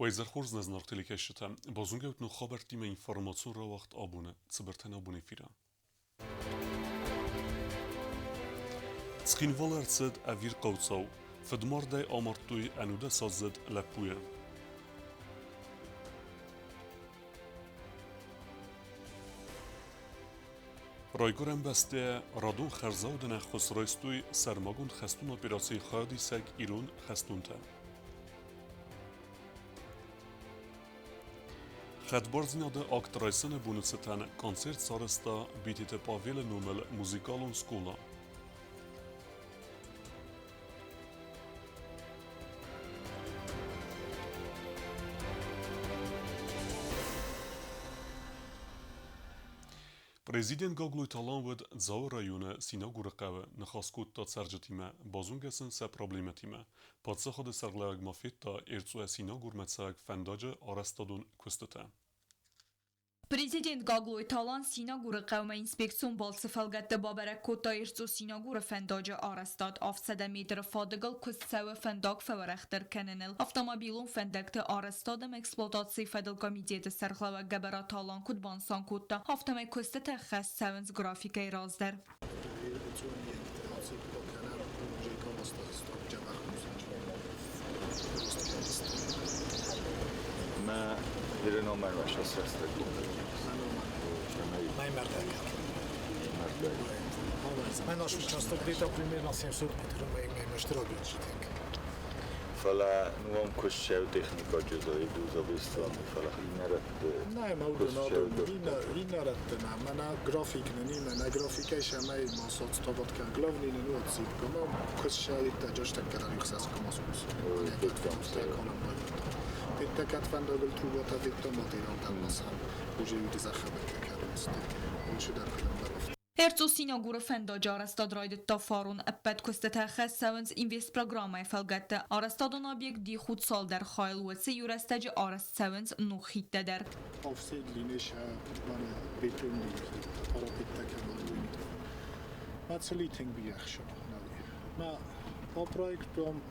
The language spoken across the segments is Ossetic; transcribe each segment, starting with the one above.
Уӕ изӕр хорз, нӕ зынаргъ телекӕсджытӕ! Базонгӕ ут ног хабӕрттимӕ информацион рауагъд абоны цыбыртӕн абон эфиры. Цхинвалы ӕрцыд ӕвирхъау цау. Фыдмардӕй амардтой ӕнудӕсаздзыд лӕппуйы. Райгуырӕн бӕстӕ радон хӕрзаудӕн ӕххуыс райстой сӕрмагонд хӕстон операцийы хайадисӕг ирон хӕстонтӕ. Хӕдбардзинады акт райсыны боны цытӕн концерт сарӕзта Битеты Павелы номыл музыкалон скъола. Президент Гаглойты Алан уыд Дзауы районы Синагуры хъӕуы, ныхас кодта цӕрджытимӕ, базонгӕ сын сӕ проблемӕтимӕ. Паддзахады сӕргълӕууӕг ма федта Эрцъойӕ Синагурмӕ цӕуӕг фӕндаджы арӕзтадон куыстытӕ. Президент Гаглойты Алан Синагуры хъӕумӕ инспекцион балцы фӕлгӕтты бабӕрӕг кодта Эрцъо-Синагуры фӕндаджы арӕзтад. 700 метры фадыгыл куыст цӕуы фӕндаг фӕуӕрӕхдӕр кӕныныл. Автомобилон фӕндӕгты арӕзтад ӕмӕ эксплуатацийы фӕдыл комитеты сӕргълӕууӕг Гӕбӕраты Алан куыд банысан кодта, афтӕмӕй куыстытӕ ӕххӕст цӕуынц графикӕй раздӕр. Мӕ номер ваша сестра. Наш участок где-то примерно 700 метров мы Фӕлӕ ну ам куыстсӕу техника джызайду фӕлӕ иннӕрӕтты Nem, иннӕрӕтты нӕ, мӕнӕ график нӕ, мӕнӕ графикӕй сӕмӕй ма соцтабат кӕн. Главный нӕ ну отсыпка, ма куыстсӕлиттӕ джастӕккӕрӕн ихсӕскамасус. Titteket fendagul trubata vittomatirant ellaszám, Uzsi захабеккекерусти. Ulshidarkadam Эрцъо-Синагуры фӕндаджы арӕзтад райдыдта фарон. Ӕппӕт куыстытӕ хӕс цӕуынц Инвестпрограммӕйы фӕлгӕтты. Арӕзтадон объект дих у цалдӕр хайыл, уыцы иу рӕстӕджы арӕзт цӕуынц ног хидтӕ дӕр.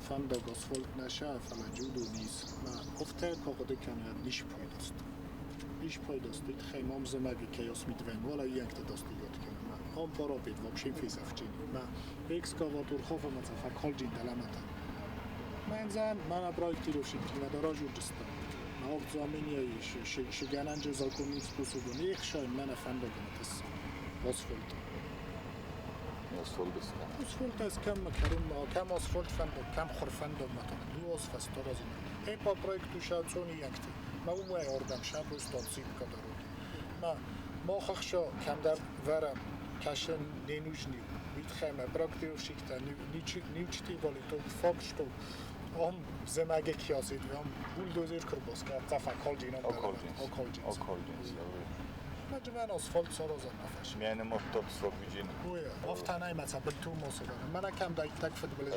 Фӕндаг асфальт нӕ фӕлӕ джудо низ. Ма офтел когодикан нишпойдаст. Нишпойдаст итхей мамзамаги кеос мидвен, вала иенкте дастигот кен. Ма ам парапет вообще фисафчини. Ма экскаватор хофамаца факолджин даламата. Мензан мана проектировщик на дорожурджиста. Ма обзамения шигананже законным способом. Их шай мана фандаган тас асфальт. Асфальт Асфальт аз кам карун кам асфальт фандаг кам хор фандаг матан. Ду асфальт таразина. Э по проекту шацони якти. Ма умай ордам шабустон сипка дороги. Ма мохахшо камдар варам кашен не нужны. Витхема проектировщик-та не учитывали тот факт, что он земаге киасид, он бульдозер крбоска, цафа колджин. Околджин. Маджман асфальт саразан нафаш. Мяне моттот согиджин. Уя, офтанай маца бту мосодан. Мана кам дай так футбол.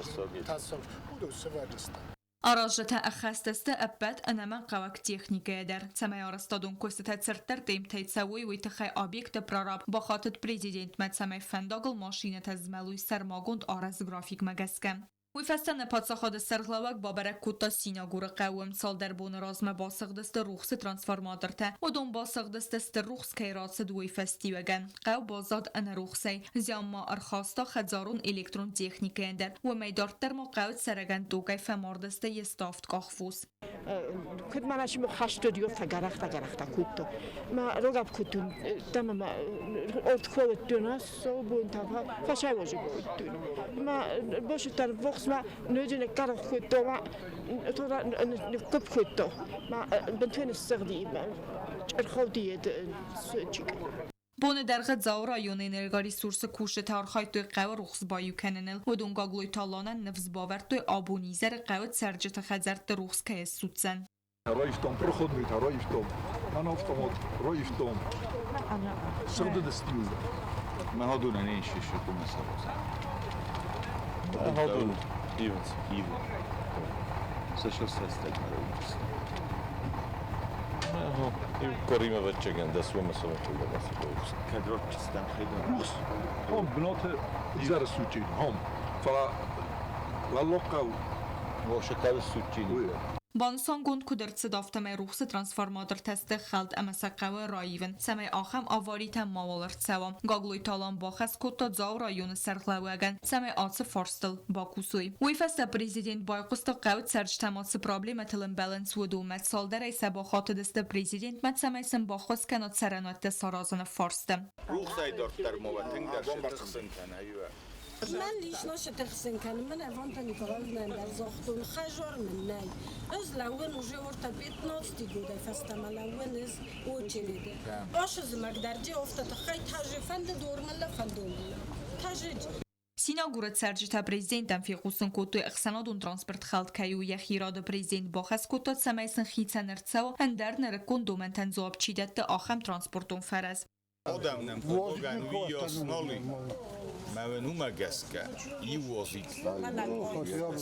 Тасов. Удо севарджиста. Аразджытӕ ӕххӕст сты ӕппӕт ӕнӕмӕнгхъӕуӕг техникӕйӕ дӕр. Цӕмӕй арӕзтадон куыстытӕ цырддӕр темптӕй цӕуой, уый тыххӕй объекты прораб бахатыд президентмӕ, цӕмӕй фӕндагыл машинӕтӕ змӕлой сӕрмагонд арӕзт графикмӕ гӕсгӕ. Уый фӕстӕ нӕ паддзахады сӕргълӕууӕг бабӕрӕг кодта Синагуры хъӕуы. Цалдӕр боны размӕ басыгъдысты рухсы трансформатортӕ. Уыдон басыгъдысты, стыр рухс кӕй рацыд, уый фӕстиуӕгӕн. Хъӕу баззад ӕнӕрухсӕй. Зиан ма ӕрхаста хӕдзарон электрон техникӕйӕн дӕр. Уымӕй дарддӕр ма хъӕуы цӕрӕгӕн токӕй фӕмардысты йе ставд къахфос. Куд мана шимо хастод ёфта гарахта гарахта кутто. Ма рогап кутун тама ма орт хуоттуна со бунта фашайвожи куттун. Ма бошутар вокс ма нөжүнэ карах кутто ма тора куп кутто. Ма бентуэн сэрди ма чэрховдиэд сучик. Боны дӕргъы Дзауы районы энергоресурсы кусджытӕ архайдтой хъӕуы рухс баиу кӕныныл. Уыдон Гаглойты Аланӕн ныфс бавӕрдтой, абон изӕры хъӕуы цӕрджыты хӕдзӕртты рухс кӕй ссудздзӕн. Раивтам проходный, раивтам, автомат, раивтам. Сыгъдыдысты. Ма хадунан иш кумасарос. Хадун. Ивц. Ив. Сашосастаг маравичс. Коримава чеган да сума сама Кадротчистам хидун. Рухс. Хом бноте зарасучи. Хом. Фала лалокау. Вошатав сучини. Банысангонд куыд ӕрцыд, афтӕмӕй рухсы трансформатортӕ сты хӕлд ӕмӕ сӕ хъӕуы раивын, цӕмӕй ахӕм аваритӕ мауал ӕрцӕуа. Гаглойты Алан бахӕс кодта Дзауы районы сӕргълӕууӕгӕн, цӕмӕй ацы фарстыл бакусой. Уый фӕстӕ президент байхъуыста хъӕуы цӕрджытӕм цы проблемӕтыл ӕмбӕлынц, уыдонмӕ. Цалдӕрӕй сӕ бахатыдысты президентмӕ, цӕмӕй сын баххуыс кӕна цӕрӕнуӕттӕ саразыны фарсты. Рухсӕй дарддӕр ма уӕ тынгдӕр цы тыхсын кӕны, уӕ? Мӕн лично цы тыхсын кӕны, мӕн Иванта Николаевнайӕн дӕр загътон, хӕдзар мын нӕй. Ӕз лӕууын уже ортӕ 15 годӕй фӕстӕмӕ лӕууын ӕз очереды. Ашы зымӕг дӕр джи афтӕ тыххӕй тӕжы фӕнды дормӕллӕ фӕндонмӕллӕ. Тӕжы Синагуры цӕрджытӕ президентӕн фехъусын кодтой, ӕхсӕнадон транспорт хӕлд кӕй у. Йӕхи рады президент бахӕс кодта, цӕмӕй сын хицӕн ӕрцӕуа, ӕндӕр нырыккон домӕнтӕн дзуапп чи дӕтты, ахӕм транспортон фӕрӕз. Адӕм нӕм хъуыдагӕн уыйас нал и, мӕ уын уымӕ гӕсгӕ иу уазик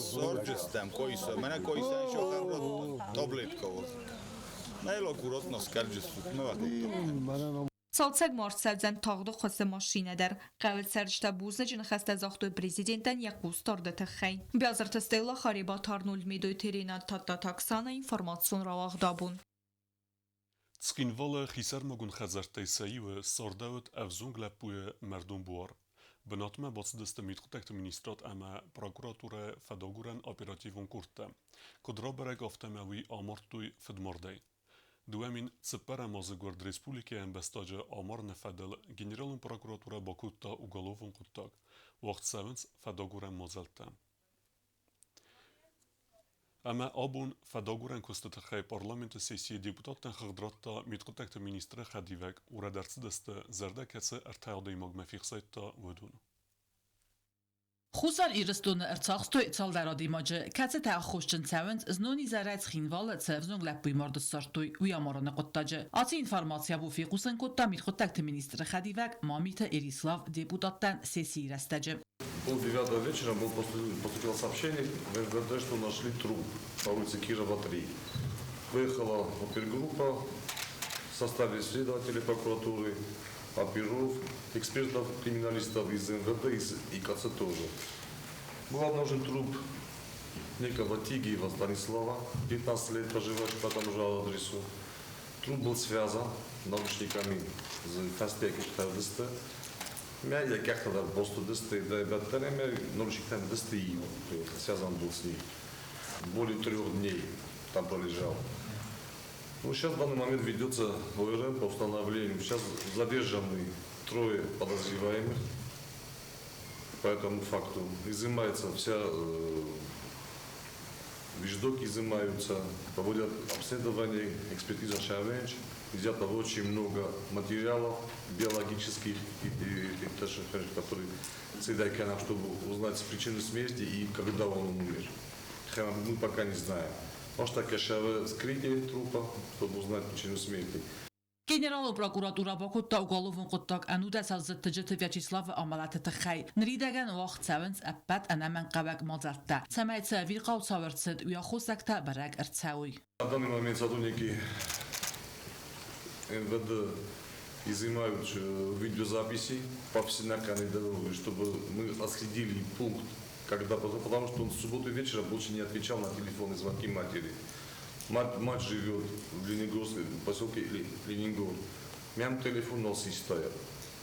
ссардзыстӕм Къоиса. Мӕнӕ Къоисайӕн сӕхӕм радта таблеткӕ уазик. Мӕ йыл аккуратно скӕрджыстут, мӕ бакодтам. Цалцӕг ма ӕрцӕудзӕн тагъды хуызы машинӕ дӕр. Хъӕуы цӕрджытӕ бузныджы ныхӕстӕ загътой президентӕн йӕ хъусдарды тыххӕй. Биазырты Стелла, Харебаты Арнольд, Медойты Ренат, Тадтаты Оксана, информацион рауагъд абон. Цхинвалы хисӕрмагонд хӕдзӕрттӕй сӕ иуы ссардӕуыд ӕвзонг лӕппуйы мӕрдон буар. Бынатмӕ бацыдысты мидхъуыддӕгты министрад ӕмӕ прокуратурӕйы фӕдагурӕн оперативон къордтӕ. Куыд рабӕрӕг, афтӕмӕй уый амардтой фыдмардӕй. 2004 азы гуырд республикӕйы ӕмбӕстаджы амарыны фӕдыл генералон прокуратурӕ бакодта уголовон хъуыддаг. Уагъд цӕуынц фӕдагурӕн мадзӕлттӕ. Ӕмӕ абон фӕдагурӕн куысты тыххӕй парламенты сессийы депутаттӕн хыгъд радта мидхъуыддӕгты министры хӕдивӕг урӕд ӕрцыдысты, зӕрдӕ кӕцы ӕртӕ адӕймагмӕ фехсайдта, уыдон. Хуссар Ирыстоны ӕрцахстой цалдӕр адӕймаджы, кӕцытӕ аххосджын цӕуынц, знон изӕрӕй Цхинвалы цы ӕвзонг лӕппуйы марды ссардтой, уый амарыны хъуыддаджы. Ацы информаци абон фехъусын кодта мидхъуыддӕгты министры хӕдивӕг Мамиты Эрислав депутаттӕн сессийы рӕстӕджы. 8:30 вечера был поступило сообщение в МВД, что нашли труп по улице Кирова, 3. Выехала опергруппа в составе следователей прокуратуры, оперов, экспертов, криминалистов из МВД, из ИКЦ тоже. Был обнаружен труп некого Тигиева Станислава, 19 лет, проживающего по тому же адресу. Труп был связан наручниками с Мя как-то просто наручниками связан был с ним. Более 3 дней там пролежал. Ну, сейчас в данный момент ведется ОРМ по установлению. Сейчас задержаны 3 подозреваемых по этому факту. Изымается вся, вещдоки изымаются, проводят обследование, экспертиза Шавенч. Взято очень много материалов биологических, и которые нам, чтобы узнать причину смерти и когда он умер. Мы пока не знаем. Может, так я вскрытие трупа, чтобы узнать причину смерти. Генералон прокуратура бакодта уголовон хъуыддаг ӕнудӕсаздзыд Тыджыты Вячеславы амӕлӕты тыххӕй. Ныридӕгӕн уагъд цӕуынц ӕппӕт ӕнӕмӕнгхъӕуӕг мадзӕлттӕ, цӕмӕй цы ӕвирхъау цау ӕрцыд, уый аххосӕгтӕ бӕрӕг ӕрцӕуой. На данный момент сотрудники МВД изымают видеозаписи по всей наканной дороге, чтобы мы отследили пункт, когда, потому что он в субботу вечером больше не отвечал на телефонные звонки матери. Мать живет в Ленингорске, в поселке Ленингор. Мям телефон носит стоят.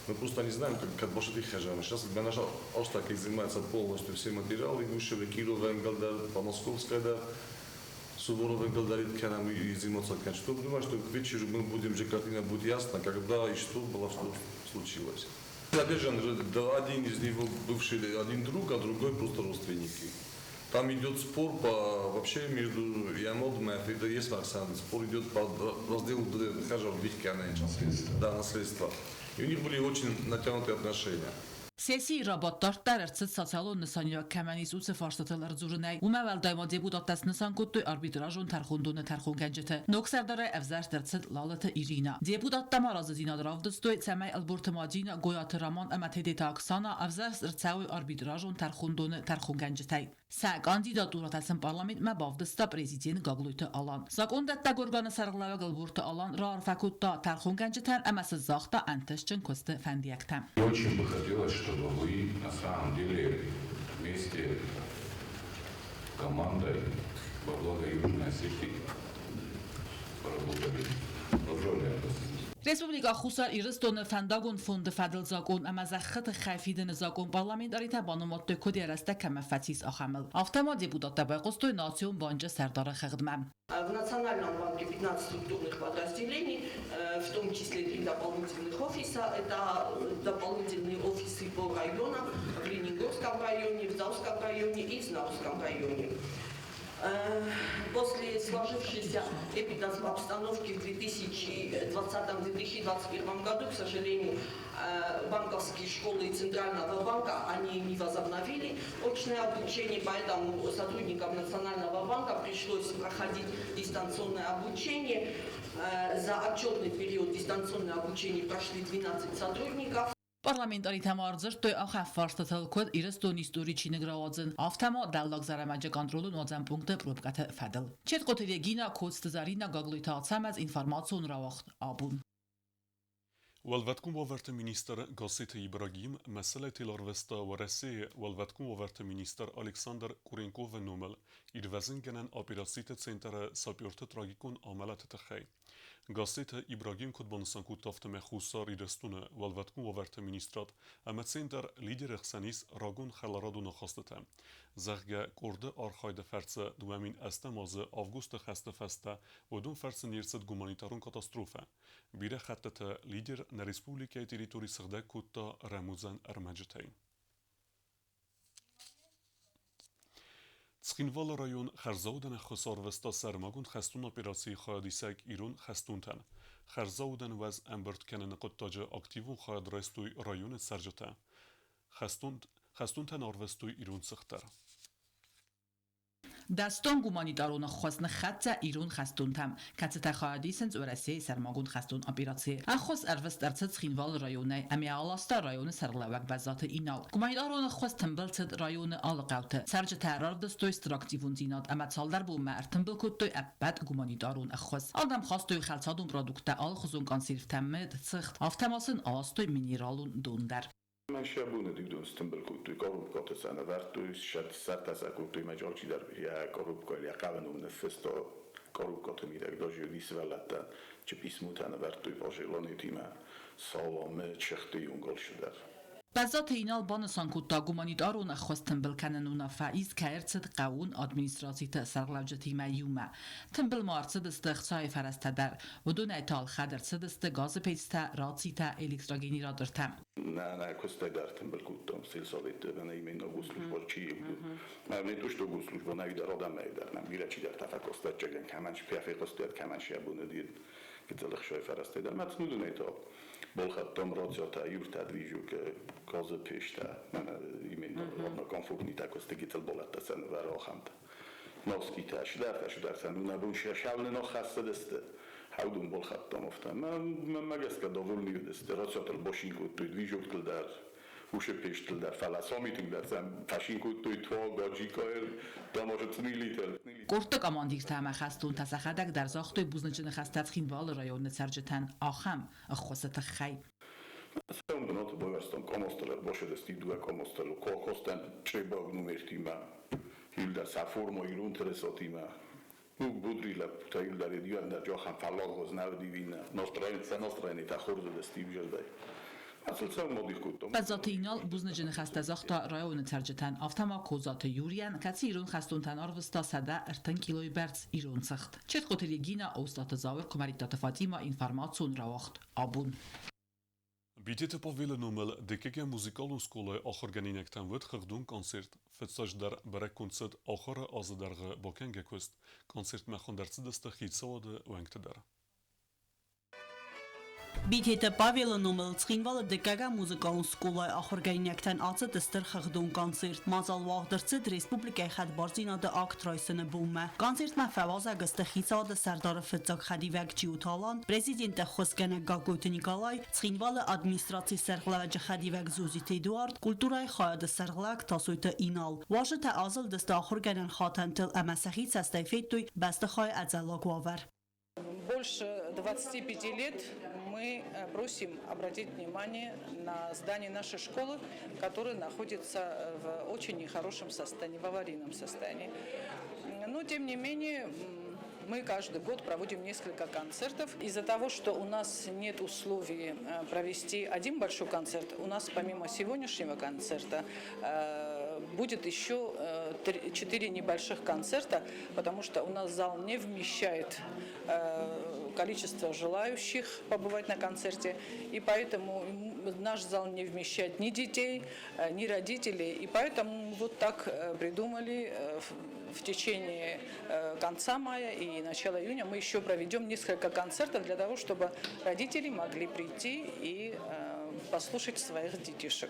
Мы просто не знаем, как больше их хажам. Сейчас для нашего Остака изымаются полностью все материалы, имущество Кирова, Энгалдар, по Московской, да, Суворов, Энгалдар, Канам и изыматься. Что думаю, что к вечеру мы будем, же картина будет ясна, когда и что было, что случилось. Задержан же, да, один из него бывший, один друг, а другой просто родственники. Там идет спор по, вообще между Ямодом и Афридой есть Оксаной. Спор идет по разделу Хажар Бихкана. Да, наследство. И у них были очень натянутые отношения. Сессийы рабадт дарддӕр ӕрцыд социалон нысаниуӕг кӕмӕн ис, уыцы фарстытыл ӕрдзурынӕй. Уымӕ уӕлдай ма депутаттӕ снысан кодтой арбитражон тӕрхондоны тӕрхонгӕнджыты. Ног сӕрдарӕй ӕвзӕрст ӕрцыд Лалыты Ирина. Депутаттӕ ма разыдзинад равдыстой, цӕмӕй Ӕлборты Мадина, Гойаты Роман ӕмӕ Тедеты Оксана ӕвзӕрст ӕрцӕуой арбитражон тӕрхондоны тӕрхонгӕнджытӕй. Сӕ кандидатурӕтӕ сын парламентмӕ бавдыста президент Гаглойты Алан. Закъондӕттӕг органы сӕргълӕууӕг Ӕлборты Алан раарфӕ кодта тӕрхонгӕнджытӕн ӕмӕ сын загъта ӕнтыстджын куысты фӕндиӕгтӕ. Очень бы хотелось, чтобы вы на самом деле вместе с командой Во благо Южной Осетии поработали. Поздравляю вас. Республикӕ Хуссар Ирыстоны фӕндагон фонды фӕдыл закъон ӕмӕ зӕххыты хай фидыны закъон парламентаритӕ банымадтой куыд йӕ рӕстӕг кӕмӕ фӕцис, ахӕмыл. Афтӕ ма депутаттӕ байхъуыстой Национ банчы сӕрдары хыгъдмӕ. В Национальном банке 15 структурных подразделений, в том числе три дополнительных офиса. Это дополнительные офисы по районам в Ленингорском районе, в Заурском районе и в Знаурском районе. После сложившейся эпидобстановки в 2020-2021 году, к сожалению, банковские школы и Центрального банка, они не возобновили очное обучение, поэтому сотрудникам Национального банка пришлось проходить дистанционное обучение. За отчетный период дистанционное обучение прошли 12 сотрудников. Парламентаритӕ ма ӕрдзырдтой ахӕм фарстатыл, куыд Ирыстоны историйы чиныг рауадзын, афтӕ ма Дӕллаг Зӕрӕмӕджы контролон уадзӕн пункты пробкӕты фӕдыл. Четкъоты Регина, Коцты Заринӕ, Гаглойты Ацӕмӕз, информацион рауагъд Абон. Уӕлвӕткон уавӕрты министр Гасситы Ибрагим мӕсӕлӕй тел арвыста Уӕрӕсейы уӕлвӕткон уавӕрты министр Александр Куренковы номыл ирвӕзынгӕнӕн операциты центры саперты трагикон амӕлӕты тыххӕй. Гасситы Ибрагим куыд банысан кодта, афтӕмӕй Хуссар Ирыстоны уӕлвӕткон уавӕрты министрад ӕмӕ центр Лидеры хсӕн ис рагон хӕларадон ахастытӕ. Зӕгъгӕ, къорды архайды фӕрцы 2008 азы августы хӕсты фӕстӕ уыдон фӕрцы не рцыд гуманитарон катастрофӕ. Бирӕ хӕттыты Лидер нӕ республикӕйы территори сыгъдӕг кодта рӕмудзӕн ӕрмӕджытӕй. Цхинвалы район хӕрзаудӕн ӕххуыс арвыста сӕрмагонд хӕстон операцийы хайадисӕг ирон хӕстонтӕн. Хӕрзаудӕн уӕз ӕмбырд кӕныны хъуыддаджы активон хайад райстой районы цӕрджытӕ. Хӕстонтӕн арвыстой ирон цыхт дӕр. Дӕстон гуманитарон ӕххуыс ныххӕццӕ ирон хӕстонтӕм, кӕцытӕ хайад исынц Уӕрӕсейы сӕрмагонд хӕстон операцийы. Ӕххуыс ӕрвыст ӕрцыд Цхинвалы районӕй ӕмӕ аласта районы сӕргълӕууӕг Бӕззаты Инал. Гуманитарон ӕххуыс тымбыл цыд районы алы хъӕуты. Цӕрджытӕ равдыстой стыр активондзинад ӕмӕ цалдӕр бонмӕ ӕртымбыл кодтой ӕппӕт гуманитарон ӕххуыс. Адӕм хастой хӕлцадон продукттӕ, алыхуызон консервтӕ, мыд, цыхт, афтӕ ма сын аластой минералон дон дӕр. Мӕн сӕ боны дыгдон стымбыл кодтой, коробкӕты сӕ нывӕрдтой, сӕртӕ сӕ кодтой, мӕ алчидӕр йӕ коробкӕйыл йӕ хъавӕн уым ныффыста. Коробкӕты мидӕг даже уыди сывӕллӕттӕн чи писмотӕ нывӕрдтой пожеланитимӕ, саламы, чыхты юнгал дӕр. Бӕззаты Инал банысан кодта, гуманитарон ӕххуыс тымбыл кӕнын уынаффӕ ист кӕй ӕрцыд хъӕууон администрациты сӕргълӕуджытимӕ иумӕ. Тымбыл ма ӕрцыдысты ӕхцайы фӕрӕзтӕ дӕр. Уыдонӕй та ӕлхӕд ӕрцыдысты газы пецтӕ, рацитӕ, электрогенератортӕ. Нӕ, нӕ куыстӕй дӕр тымбыл кодтам сельсоветы, мӕнӕ именно госслужба чи не то что госслужба, нӕ дӕр адӕмӕй дӕр, нӕм бирӕ чидӕртӕ фӕкостӕччӕгӕн, кӕмӕн фӕхъостиат, кӕмӕн сӕ бон уыди гыццыл ӕхсӕй фӕрӕзтӕй дӕр. Мӕ цнудынӕй та балхӕдтам рациатӕ, юртӕ, движок, газы печтӕ, мӕнӕ именно однокомфортнитӕ куысты гыццыл балӕттӕ сӕ нывӕры ахӕмтӕ. Носкитӕ, сидӕртӕ, сидӕртӕ, ну нӕ бон сӕ нӕ хӕссыдысты. Хӕудун балхӕдтам афтӕ. Мӕнмӕ гӕсгӕ довольны уыдысты. Рациатыл башин кодтой, движоктыл дӕр, усы печтыл дӕр, фӕлӕ самитынг дӕр сӕм фӕшин кодтой туа, гаджикайыл, дамазы цънилитыл. Къордты командиртӕ ӕмӕ хӕстонтӕ сӕхӕдӕг дӕр загътой бузныджы ныхӕстӕ Цхинвалы районы цӕрджытӕн ахӕм ӕххуысы тыххӕй. Цӕуын бынаты байуӕрстам къамазтыл, ӕрбасыдысты дыууӕ къамазтыл, колхозтӕн чъребаг номертимӕ, иуылдӕр сӕ форма ирон тырысатимӕ. Ну, бодри лӕппутӕ иуылдӕр иуӕндӕр ахӕм фӕлладгъуыз нӕ уыди иннӕ. Сӕ настроенитӕ хорз уыдысты иузӕрдӕй. Ацыл цӕуын ма дих кодтам. Бӕззаты Инал бузныджы ныхӕстӕ загъта районы цӕрджытӕн, афтӕ ма Козаты Юрийӕн, кӕцы ирон хӕстонтӕн арвыста 130 килойы бӕрц ирон цыхт. Четкъоты Регина, Остъаты Зауыр, Куымӕридтаты Фатима, информацион рауагъд Абон. Битеты Павелы номыл дыккӕгӕм музыкалон скъолайы ахуыргӕнинӕгтӕн уыд хыгъдон концерт. Фыццаджыдӕр бӕрӕггонд цыд ахуыры азы дӕргъы бакӕнгӕ куыст. Концертмӕ хуынд ӕрцыдысты хицауады уӕнгты дӕр. Битеты Павелы номыл Цхинвалы дыккӕгӕм музыкалон скъолайы ахуыргӕнинӕгтӕн ацыд стыр хыгъдон концерт. Мадзал уагъд ӕрцыд республикӕйы хӕдбардзинады акт райсыны бонмӕ. Концертмӕ фӕуазӕг сты хицауады сӕрдары фыццаг хӕдивӕг Джиоты Алан, президенты ӕххуысгӕнӕг Гаглойты Николай, Цхинвалы администрацийы сӕргълӕууӕджы хӕдивӕг Зозиты Эдуард, культурӕйы хайады сӕргълӕууӕг Тасойты Инал. Уазджытӕ азылдысты ахуыргӕнӕн хатӕнтыл ӕмӕ сӕхи цӕстӕй федтой бӕстыхайы ӕдзӕллаг уавӕр. Больше 25 лет мы просим обратить внимание на здание нашей школы, которое находится в очень нехорошем состоянии, в аварийном состоянии. Но, тем не менее, мы каждый год проводим несколько концертов. Из-за того, что у нас нет условий провести один большой концерт, у нас помимо сегодняшнего концерта будет еще 4 небольших концерта, потому что у нас зал не вмещает количество желающих побывать на концерте, и поэтому наш зал не вмещает ни детей, ни родителей, и поэтому вот так придумали в течение конца мая и начала июня мы еще проведем несколько концертов для того, чтобы родители могли прийти и послушать своих детишек.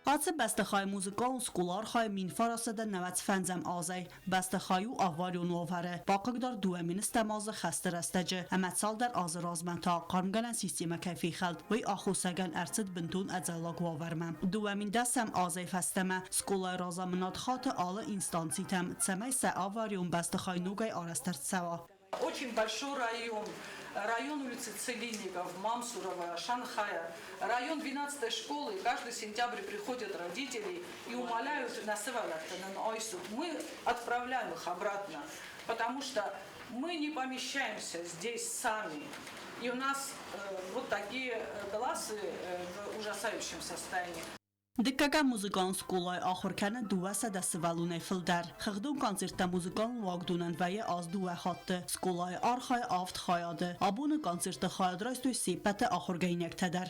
Ацы бӕстыхайы музыкалон скъола архайы 1995 азӕй. Бӕстыхай у аварион уавӕры. Бахъыгдард 2000 азы хӕсты рӕстӕджы ӕмӕ цалдӕр азы размӕ та хъармгӕнӕн системӕ кӕй фехӕлд, уый аххосагӕн ӕрцыд бынтон ӕдзӕллаг уавӕрмӕ. 2010 азӕй фӕстӕмӕ скъолайы разамынад хаты алы инстанцитӕм, цӕмӕй сӕ аварион бӕстыхай ногӕй арӕзт ӕрцӕуа. Очень большой район, район улицы Целинников, Мамсурова, Шанхая, район 12-й школы. Каждый сентябрь приходят родители и умоляют нас Мы отправляем их обратно, потому что мы не помещаемся здесь сами. И у нас вот такие классы в ужасающем состоянии. Дыккӕгӕм музыкалон скъолайы ахуыр кӕны 200 сывӕллонӕй фылдӕр. Хыгъдон концерттӕ музыкалон уагдонӕн вӕййы аз дыууӕ хатты. Скъолайы архайы авд хайады. Абоны концерты хайад райстой се ппӕты ахуыргӕнинӕгтӕ дӕр.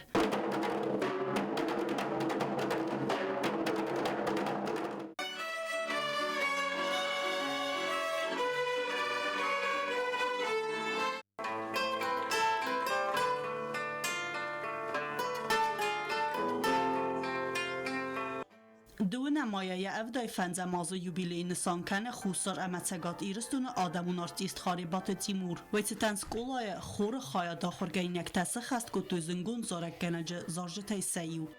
Дыууынӕм майӕ йӕ 75-ӕм азы юбилей нысан кӕны Хуссар ӕмӕ Цӕгат Ирыстоны адӕмон артист Харебаты Тимур. Уый цытӕн скъолайы хоры хайады ахуыргӕнинӕгтӕ сӕххӕст кодтой зындгонд зарӕггӕнӕджы зарджытӕй сӕ иу.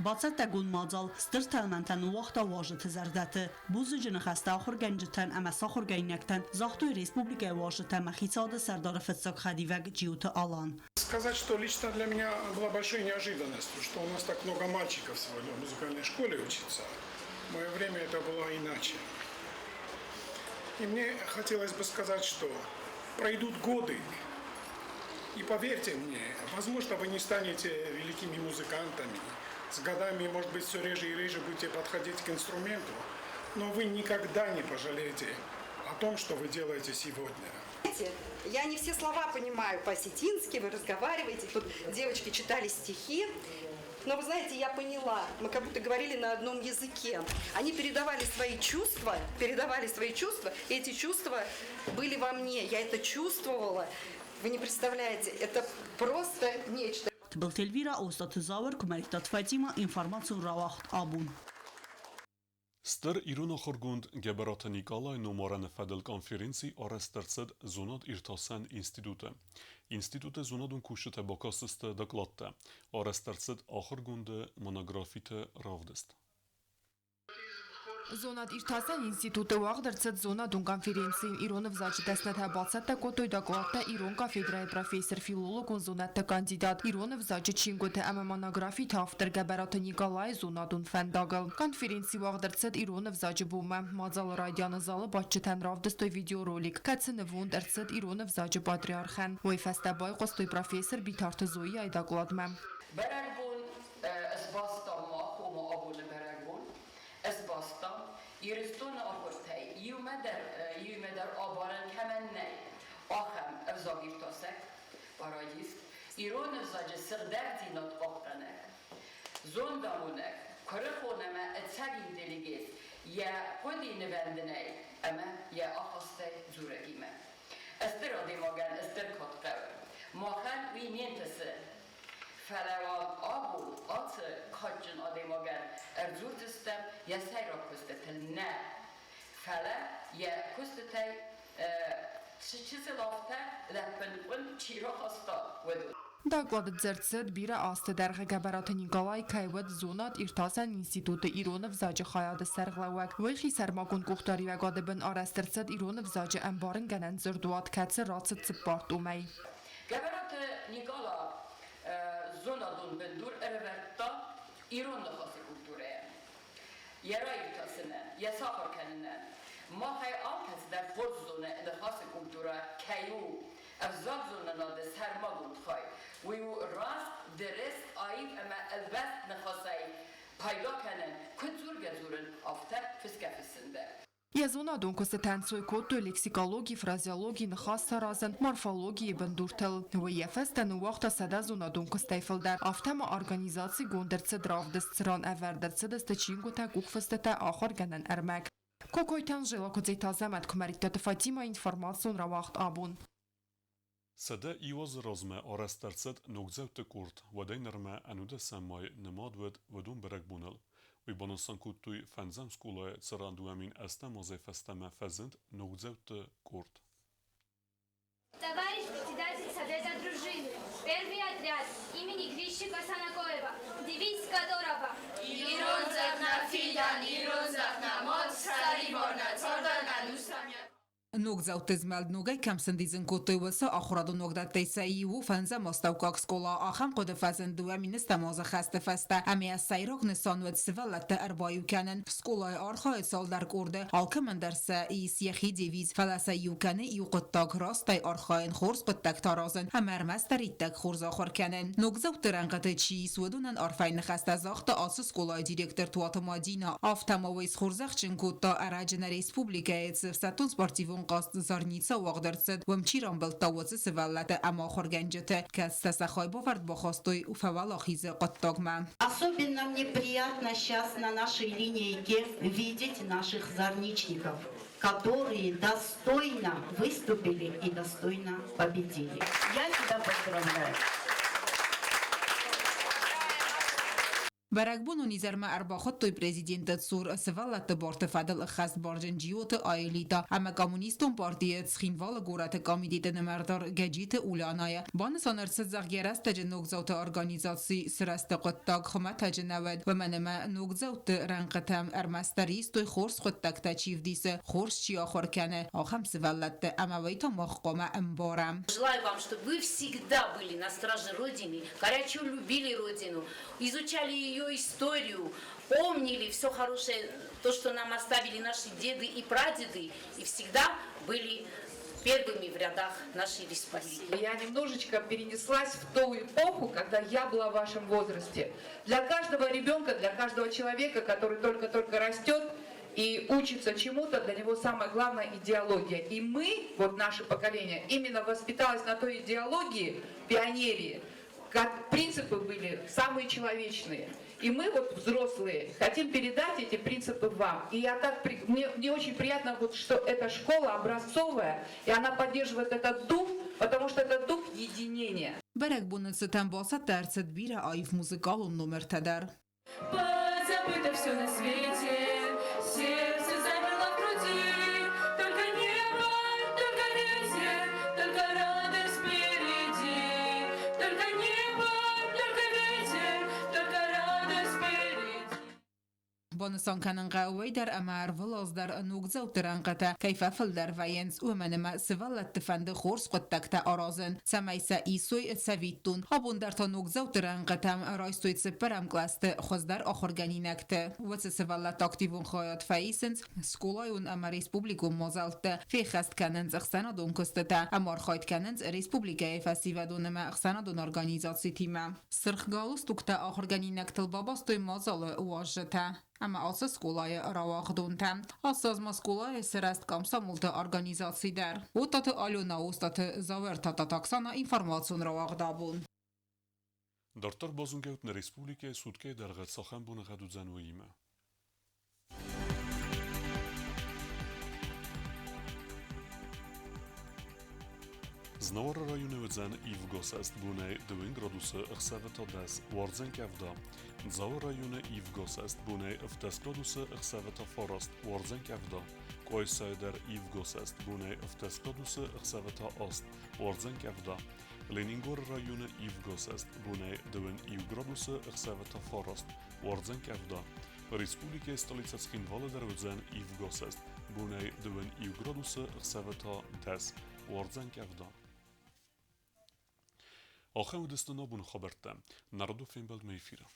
Бацӕттӕгонд мадзал стыр тӕлмӕнтӕ ныууагъта уазджыты зӕрдӕты. Бузныджы ныхӕстӕ ахуыргӕнджытӕн ӕмӕ сахуыргӕнинӕгтӕн загътой республикӕйы уазджытӕ ӕмӕ хицауады сӕрдары фыццаг хӕдивӕг Джиоты Алан. Сказать, что лично для меня была большой неожиданностью, что у нас так много мальчиков сегодня в музыкальной школе учатся. В мое время это было иначе. И мне хотелось бы сказать, что пройдут годы, и поверьте мне, возможно, вы не станете великими музыкантами, с годами, может быть, все реже и реже будете подходить к инструменту, но вы никогда не пожалеете о том, что вы делаете сегодня. Я не все слова понимаю по-осетински, вы разговариваете, тут девочки читали стихи, но вы знаете, я поняла, мы как будто говорили на одном языке. Они передавали свои чувства, и эти чувства были во мне, я это чувствовала. Вы не представляете, это просто нечто. Тыбылты Эльвира, Остаты Зауыр, Кумарихтат Фатима, информацион рауагъд абон. Стыр ирон ахуыргонд Гӕбӕраты Никъалайы номарӕны фӕдыл конференци арӕзт ӕрцыд Зонад-иртасӕн институты. Институты зонадон кусджытӕ бакастысты докладтӕ. Арӕзт ӕрцыд ахуыргонды монографиты равдыст. Зонад-иртасӕн институты уагъд ӕрцыд зонадон конференци. Ирон ӕвзаджы дӕснытӕ бацӕттӕ кодтой докладтӕ ирон кафедрӕйы профессор, филологон зонӕдты кандидат, ирон ӕвзаджы чингуыты ӕмӕ монографиты автор Гӕбӕраты Николайы зонадон фӕндагыл. Конференци уагъд ӕрцыд ирон ӕвзаджы бонмӕ. Мадзалы райдианы залы бадджытӕн равдыстой видеоролик, кӕцы нывонд ӕрцыд ирон ӕвзаджы патриархӕн. Уый фӕстӕ байхъуыстой профессор Битарты Зояйы докладмӕ. Бӕрӕгбон сбастам мах, ома абоны бӕрӕгбон сбастам Ирыстоны ахуыртӕй иумӕ дӕр абарӕн кӕмӕн нӕй, ахӕм ӕвзагиртасӕг, пародист, ирон ӕвзаджы сыгъдӕгдзинад хъахъхъӕнӕг, зондамонӕг, куырыхон ӕмӕ ӕцӕг интеллигент йӕ хъуыды нывӕндынӕй ӕмӕ йӕ ахастӕй дзурӕгимӕ. Стыр адӕймагӕн стыр кад хъӕуы. Махӕн уый не нтысы. Фӕлӕ уал абон ацы кадджын адӕймагӕн ӕрдзурдзыстӕм йӕ сӕйраг куыстытыл нӕ, фӕлӕ йӕ куыстытӕй цы чысыл афтӕ лӕппын хъуын чи рахаста, уыдон. Доклады дзырд цыд, бирӕ азты дӕргъы Гӕбӕраты Николай кӕй уыд зонад-иртасӕн институты ирон ӕвзаджы хайады сӕргълӕууӕг. Уый хисӕрмагонд къухдариуӕгады бын арӕзт ӕрцыд ирон ӕвзаджы ӕмбарынгӕнӕн дзырдуат, кӕцы рацыд цыппар томӕй. Гӕбӕраты Никъала зонадон бындур ӕрӕвӕрдта ирон ныхасы культурӕйӕн, йӕ раиртасынӕн, йӕ сахуыр кӕнынӕн. Махӕй алкӕцыдӕр хорз зоны, ныхасы культурӕ кӕй у ӕвзагзонынады сӕрмагонд хай. Уый у раст, дырыс, аив ӕмӕ ӕлвӕст ныхасӕй пайда кӕнын, куыд дзургӕ-дзурын, афтӕ фысгӕ-фыссын дӕр. Йӕ зонадон куыстытӕ ӕнцой кодтой лексикологи, фразеологи, ныхас саразын, морфологийы бындуртыл. Уый йӕ фӕстӕ ныууагъта 100 зонадон куыстӕй фылдӕр. Афтӕ ма организацигонд ӕрцыд равдыст, цыран ӕвӕрд ӕрцыдысты чингуытӕ, къухфыстытӕ, ахуыргӕнӕн ӕрмӕг. Кокойты Анжела, Куыдзеты Азӕмӕт, Куымӕридтаты Фатимӕ, информацион рауагъд абон. 101 азы размӕ арӕзт ӕрцыд ногдзӕутты къорд, уӕдӕй нырмӕ ӕнудӕсӕм май нымад уыд уыдон бӕрӕгбоныл. Уый банысан кодтой фӕндзӕм скъолайы цыран 2008 азӕй фӕстӕмӕ фӕзынд ногдзӕутты къорд. Товарищ председатель Совета дружины, первый отряд имени Грищика Санакоева, девиз которого Ирон зӕгъ фидӕн, ирон зӕгъ нӕ мад, сӕрибар нӕ цардӕн ӕнустӕм. Ногдзауты змӕлд ногӕй кӕм сӕндидзын кодтой, уыцы ахуырадон уагдӕттӕй сӕ иу у фӕндзӕм астӕуккаг скъола. Ахӕм хъуыды фӕзынд 2010 азы хӕсты фӕстӕ ӕмӕ йӕ сӕйраг нысан уыд сывӕллӕтты ӕрбаиу кӕнын. Скъолайы архайы цалдӕр къорды, алкӕмӕн дӕр сӕ ис йӕхи девиз, фӕлӕ сӕ иу кӕны иу хъуыддаг: растӕй архайын, хорз хъуыддӕгтӕ аразын ӕмӕ ӕрмӕстдӕр иттӕг хорз ахуыр кӕнын. Ногдзӕутты рӕнхъыты чи ис, уыдонӕн арфӕйы ныхӕстӕ загъта ацы скъолайы директор Туаты Мадинӕ. Афтӕ ма уый схорзӕхджын кодта ӕрӕджы нӕ республикӕйы цы ӕфсӕддон-спортивон хъазт Зарница уагъд ӕрцыд, уым чи рамбылдта, уыцы сывӕллӕтты ӕмӕ ахуыргӕнджыты, кӕцытӕ сӕ хайбавӕрд бахастой фӕуӕлахизы хъуыддагмӕ. Особенно мне приятно сейчас на нашей линейке видеть наших зарничников, которые достойно выступили и достойно победили. Я тебя поздравляю. Бӕрӕгбонон изӕрмӕ ӕрбахуыдтой президенты цур сывӕллӕтты барты фӕдыл ӕххӕстбарджын Джиоты Аэлита ӕмӕ Коммунистон партийы Цхинвалы горӕты комитеты нымӕрдар Гӕджиты Улянайы. Банысан ӕрцыд, зӕгъгӕ, рӕстӕджы ногдзауты организаци сырӕзты хъуыддаг хуымӕтӕджы нӕ уӕд, уымӕн ӕмӕ ногдзӕутты рӕнхъытӕм ӕрмӕстдӕр истой хорз хъуыддӕгтӕ чи вдисы, хорз чи ахуыр кӕны, ахӕм сывӕллӕтты ӕмӕ уый та мах хъуамӕ ӕмбарӕм. Желаю вам, чтобы вы всегда были на страже Родины, горячо любили Родину, изучали ее историю, помнили все хорошее, то, что нам оставили наши деды и прадеды, и всегда были первыми в рядах нашей республики. Я немножечко перенеслась в ту эпоху, когда я была в вашем возрасте. Для каждого ребенка, для каждого человека, который только-только растет и учится чему-то, для него самое главное идеология. И мы, вот наше поколение, именно воспиталось на той идеологии пионерии, как принципы были самые человечные. И мы, вот взрослые, хотим передать эти принципы вам. И я так, мне очень приятно, вот, что эта школа образцовая, и она поддерживает этот дух, потому что это дух единения. Бӕрӕгбоны цытӕн бацӕттӕ ӕрцыд бирӕ аив музыкалон номертӕ дӕр. Позабыто все на свете, сердце замерло в груди, только небо, только ветер, только радость впереди. Только небо, только ветер, только радость впереди. Банысан кӕнын хъӕуы уый дӕр, ӕмӕ ӕрвылаз дӕр ногдзӕутты рӕнхъытӕ кӕй фӕфылдӕр вӕййынц, уымӕн ӕмӕ сывӕллӕтты фӕнды хорз хъуыддӕгтӕ аразын, цӕмӕй сӕ исой цӕвиттон. Абон дӕр та ногдзӕутты рӕнхъытӕм райстой цыппӕрӕм кълӕсты хуыздӕр ахуыргӕнинӕгты. Уыцы сывӕллӕтты активон хайад фӕисынц скъолайон ӕмӕ республикон мадзӕлтты, феххӕст кӕнынц ӕхсӕнадон куыстытӕ, ӕмархайд кӕнынц республикӕйы фӕсивӕдон ӕмӕ ӕхсӕнадон организацитимӕ. Сырх галстуктӕ ахуыргӕнинӕгтыл бабастой мадзалы уазджытӕ ӕмӕ ацы скъолайы рауагъдонтӕ. Ацы аз ма скъолайы сырӕзт комсомолты организаци дӕр. Оттаты Алена, Остаты Зауӕр, Тататы Оксана информацион рауагъд абон. Дарддӕр базонгӕут нӕ республикӕйы суткӕйы дӕргъы цахӕм боныгъӕд уыдзӕн, уыимӕ. Знауыры районы уыдзӕн ивгӕ цӕстбонӕй 2 градусы, ӕхсӕвы та 10, уардзӕн къӕвда. Дзауы районы ивгӕ цӕстбонӕй 17 градусы, ӕхсӕвы та 9, уардзӕн къӕвда. Къуайсайы дӕр ивгӕ цӕстбонӕй 17 градусы, ӕхсӕвы та 8, уардзӕн къӕвда. Ленингоры районы ивгӕ бонӕй 21 градусы, ӕхсӕвы та 9. Уардзӕн къӕвда. Республикӕйы столицӕ Цхинвалы дӕр уыдзӕн ивгӕ бонӕй 21 градусы, ӕхсӕвы та 10. Уардзӕн къӕвда. Ахӕм уыдысты нӕ абоны хабӕрттӕ. Народон фембӕлдмӕ эфиры.